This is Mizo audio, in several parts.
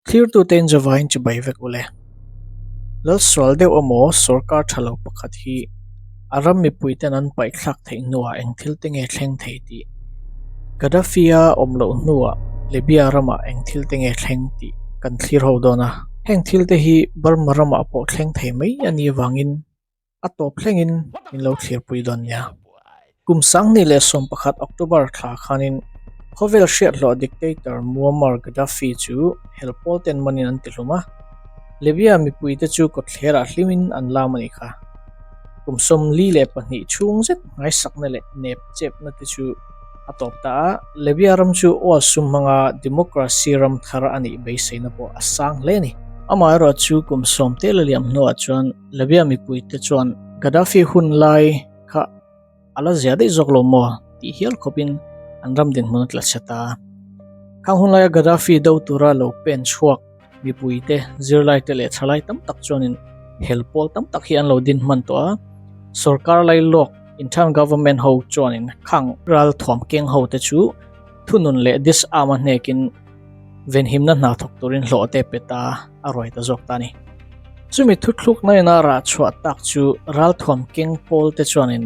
Thlirtute in zavaiin chibai vek ule. Lalsual deuh emaw sorkar tha lo pakhat hi a ram mipuiten an paihthlak theih hnuah eng thil te nge thleng thei tih, Gaddafi-a awm loh hnuah Libya ramah eng thil te nge thleng tih kan thlir ho dawn a. Heng thil te hi Burma ramah pawh thleng thei mai a nih avangin A tawp thlengin min lo thlirpui dawn nia. Kum 2011 October thla khanin khawvel hriathlawh dictator Muammar Gaddafi chu hel pawl ten manin an tihlum a, Libya mipuite chu kawtthlerah hlimin an lam a nih kha. Kum 42 chhung zet ngaisakna leh nep chepna te chu a tawp ta a, Libya ram chu oil sum hmanga democracy ram thar a nih beiseina pawh a sang hle a ni. Amaherawhchu kum sawm te la liam hnuah chuan Libya mipuite chuan Gaddafi hun lai kha a la zia daih zawk lo maw tih hial khawpin an ram dinhmun a tla chhe ta. Khang hun laia Gaddafi do tura lo pen chhuak mipuite, zirlaite leh thalai tam tak chuanin hel pawl tam tak hi an lo din hman tawh a. Sorkar lailawk, Intern Government ho chuanin khang ral thuam keng ho te chu thunun leh disarm a hnekin venhimna hna thawk turin hlawh te pe ta a ruai ta zawk ta a ni. Chumi thuthlukna ina rah chhuah tak chu ralthuam keng pawl te chuanin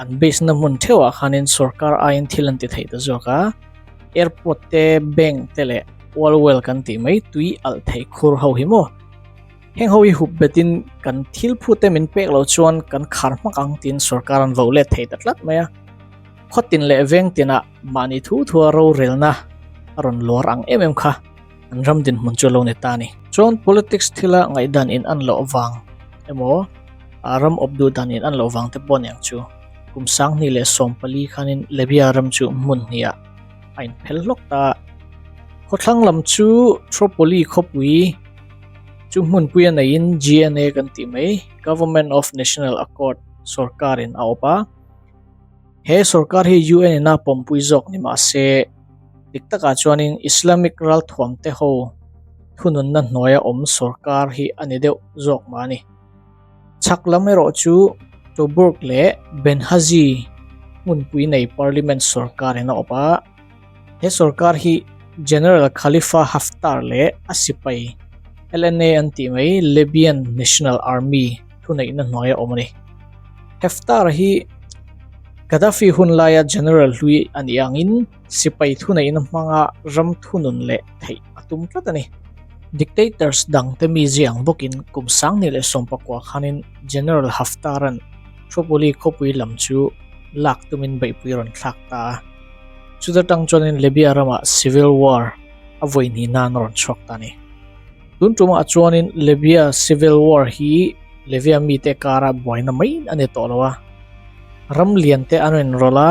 an base na hmun theuhah khanin sorkar aiin thil an ti thei ta zawk a, airport te, bank te leh oil well kan tih mai tui alh theih khur ho hi maw. Heng ho hi hup betin kan thil phut te min pek loh chuan kan khar hmak ang tiin sorkar an vo let thei ta tlat mai a. Khawtin leh veng tinah mahni thu thua rorelna a rawn luar ang em em kha an ram dinhmun chu a lo ni ta a ni. Chuan politics thila ngaihdan in an loh vang emaw a ram awp duh dan in an loh vang te pawh aniang chu kum 2014 khanin Libya ram chu hmun hnih ah a inphel hlawk ta a. Khawthlang lam chu Tripoli khawpui chu hmunpui a neiin GNA kan tih mai Government of National Accord sorkarin a awp a. He sorkar hi UN in a pawmpui zawk ni mah se, dik takah chuanin Islamic ralthuam te ho thununna hnuaia awm sorkar hi a ni deuh zawk mah a ni. Chhak lam erawh chu Tobruk leh Benghazi hmunpui nei parliament sorkar in a awp a. He sorkar hi General Khalifa Haftar leh a sipai LNA an tih mai Libyan National Army thuneihna hnuaia awm a ni. Haftar hi Gaddafi hun laia general hlui a nih angin sipai thuneihna hmanga ram thunun leh theih a tum tlat a ni. Dictators dangte mi ziang bawkin kum 2019 khanin General Haftar-a'n Tripoli khawpui lam chu lak tumin beihpui a rawn thlak ta a. Chuta tang chuanin Libya ramah civil war a vawi hnih nan a rawn chhuak ta a ni. Tun tumah chuanin Libya civil war hi Libya mite kara buaina mai a ni tawh lo a, ram lian te an inrawlh a,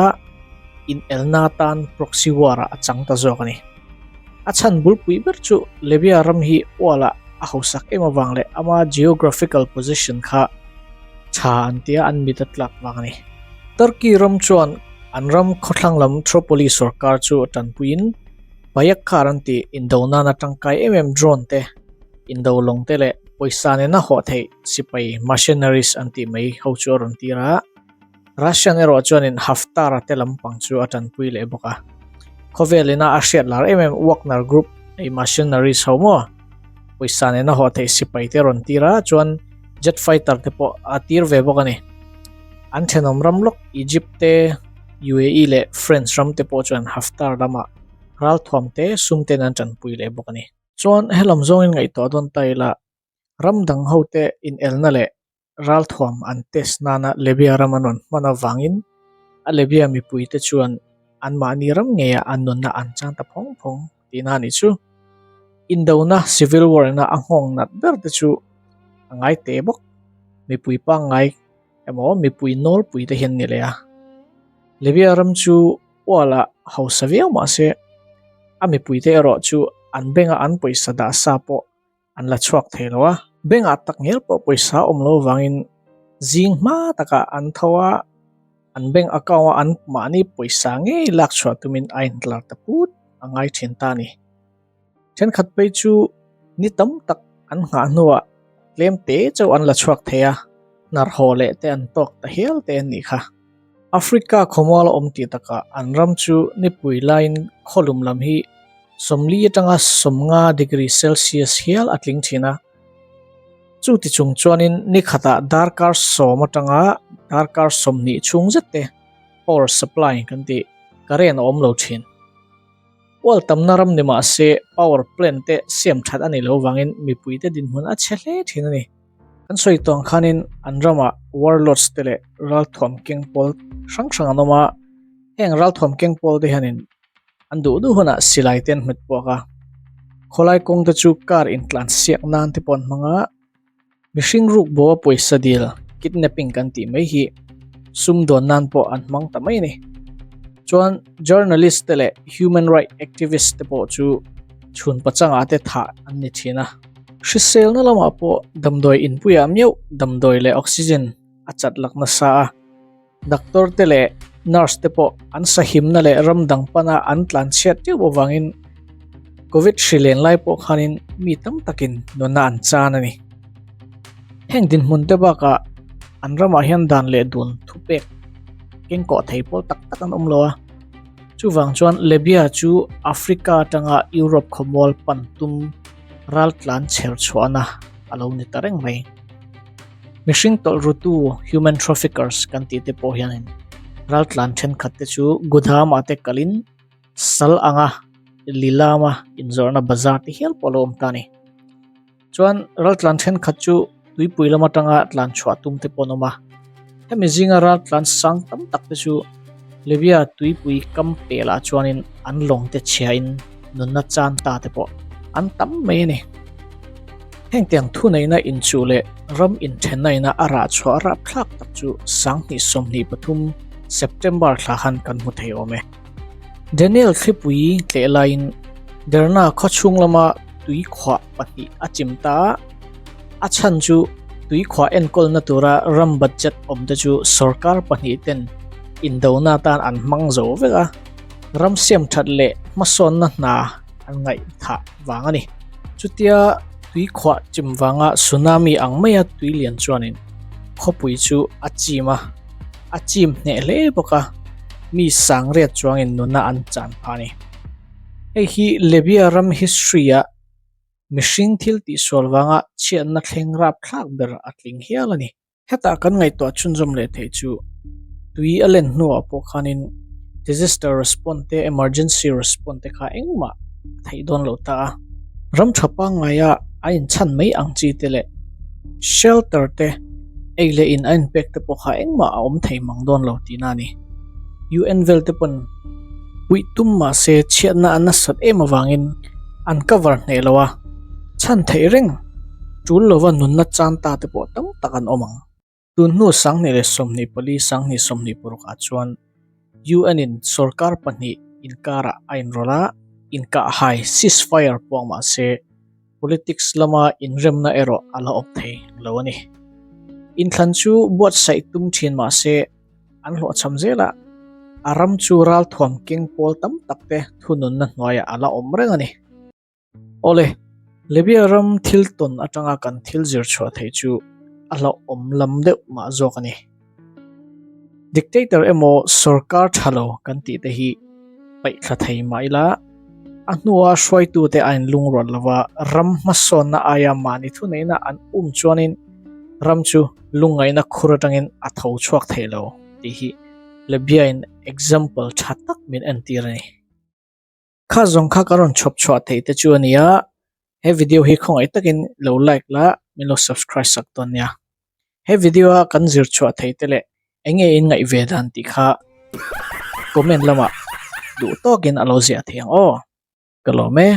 inelna atan proxy war ah a chang ta zawk a ni. A chhan bulpui ber chu Libya ram hi ualah a hausak em avang leh ama geographical position kha tha an tia an mit a tlak vang a ni. Turkey ram chuan an ram khawthlang lam Tripoli sorkar chu tanpuiin Bayakar an tih indo nana tangkai em em drone te, indo lawng te leh pawisa nena hawh theih sipai mercenaries an tih mai ho chu a rawn tir a. Russian erawh chuanin Haftar-a te lampang chu a tanpui leh bawk a. Khawvel ina a hriat lar em em Wagner Group ei mercenaries ho maw pawisa nena hawh theih sipai te rawn tir a, chuan jet fighter te pawh a tir ve bawk a ni. An thenawm ram lawk Egypt te, UAE leh French ram te pawh chuan Haftar lamah ralthuam te sum ten an tanpui leh bawk a ni. Chuan helam zawngin ngaihtuah dawn ta ila ram dang hote inelna leh ralthuam an test nana Libya ram an rawn hman avangin a Libya mipuite chuan anmahni ram ngeiah an nunna an chang ta phawng phawng tihna a nih chu. Indona, civil war, ina a nghawng nat ber te chu a ngai teh bawk. Mipui pangngai emaw mipui nawlpui te hian ni leh a. Libya ram chu ualah hausa viau mah se a mipuite erawh chu an bengah an pawisa dah sa pawh an la chhuak thei lo a, bengah tak ngel pawh pawisa awm lo vangin zing hma takah an tho a, an bank account a an mahni pawisa ngei lak chhuah tumin a intlar ta put a ngai thin ta a ni. Thenkhat phei chu ni tam tak an nghah hnuah tlem te chauh an la chhuak thei a, hnar haw leh te an tawk ta hial te an nih kha. Africa khawmual a awm tih takah an ram chu nipui laiin khawlum lam hi. 40 atanga 50 degree Celsius hial a tling thin a. Chuti chung chuanin ni khatah darkar sawm atanga darkar 20 chhung zet te power supply kan tih current a awm lo thin. Oil tamna ram ni mah se power plant te siam that a nih loh vangin mipuite dinhmun a chhe hle thin a ni. Kan sawi tawng khanin an ramah warlords te leh ralthuam keng pawl hrang hrang an awm a, heng ralthuam keng pawl te hianin an duh duh hunah silai te an hmet puak a, khawlai kawng te chu car intlan siak nan te pawh an hmang a. Mihring ruk bo a pawisa dil, kidnapping kan tih mai hi sumdawn nan pawh an hmang ta mai a ni. Chuan journalist te leh human right activist te pawh chu chhun pachangah te thah an ni thin a. Hriselna lamah pawh damdawi inpuiah miauh damdawi leh oxygen a chat lak nasa a. Doctor te leh nurse te pawh an sahimna leh ram dang pana an tlan chhiat teuh avangin Covid hri len lai pawh khanin mi tam takin nunna an chan a ni. Heng dinhmun te bakah an ramah hian dan leh dun thupek kengkawh thei pawl tak tak an awm lo a. Chuvang chuan Libya chu Africa atanga Europe khawmual pan tum raltlan chher chhuahna a lo ni ta reng mai. Mihring tawlh rutu human traffickers kan tih te pawh hianin raltlan thenkhat te chu Gudham-ah te kalin sal anga lilama inzawrhna bazar te hial pawh a lo awm ta a ni. Chuan raltlan thenkhat chu tuipui lam atanga tlan chhuah tum te pawh an awm a, hemi zinga raltlan sang tam tak te chu Libya tuipui kam pelah chuanin an lawng te chhiain nunna chan ta te pawh an tam mai a ni. Heng tiang thuneihna inchuh leh ram inthenna ina a rah chhuah rapthlak tak chu 2023 September thla khan kan hmu thei awm e. Daniel thlipui tleh laiin Derna khawchhung lama tuikhuah pahnih a chim ta a, a chhan chu tuikhuah enkawlna tura ram budget awmte chu sorkar pahnih ten indona atan an hmang zo vek a, ram siam that leh hmasawnna hna an ngaihthah vang a ni. Chutia tuikhuah chim vanga tsunami ang maia tui lian chuanin khawpui chu a chim a, a chim hneh hle bawk a, mi sangriat chuangin nuna an chan phah a ni. Hei hi Libya ram history-a mihring thil tihsual vanga chhiatna thleng rapthlak ber a tling hial a ni. Hetah kan ngaihtuah chhunzawm leh theih chu tui a len hnuah pawh khanin disaster response te emergency response te kha engmah a theih dawn lo ta a. Ram tha pangngaia a inchhan mai ang chi te leh shelter te ei leh in a inpek te pawh kha engmah a awm thei mang dawn lo tihna a ni. UN vel te pawn puih tum mahse chhiatna a nasat em avangin an cover hneh lo a, chhan theih reng tul lova nunna chan ta te pawh tam tak an awm ang. Tun hnu 2024, 2026 ah chuan UN in sorkar pahnih inkarah a inrawlh a, inkahhai ceasefire puang mah se politics lama inremna erawh a la awm thei lo a ni. Inthlan chu buatsaih tum thin mah se an hlawhchham zel a, a ram chu ralthuam keng pawl tam tak te thununna hnuaiah a la awm reng a ni. Awle, Libya ram thil tawn atanga kan thil zir chhuah theih chu a hlauhawm lam deuh mah zawk a ni. Dictator emaw sorkar tha lo kan tih te hi paih thla thei mah ila, a hnua hruaitute a inlungrual lova ram hmasawnna aia mahni thuneihna an um chuanin ram chu lungngaihna khur atangin a tho chhuak thei lo tih hi Libya-in example tha tak min entir a ni. Kha zawng kha ka rawn chhawp chhuah theih te chu a ni a, he video hi khawngaih takin lo like la min lo subscribe sak dawn nia. He video a kan zir chhuah theih te leh eng nge in ngaih ve dan tih kha comment lamah duh tawkin a lo ziah thei ang aw. Ka lawm e.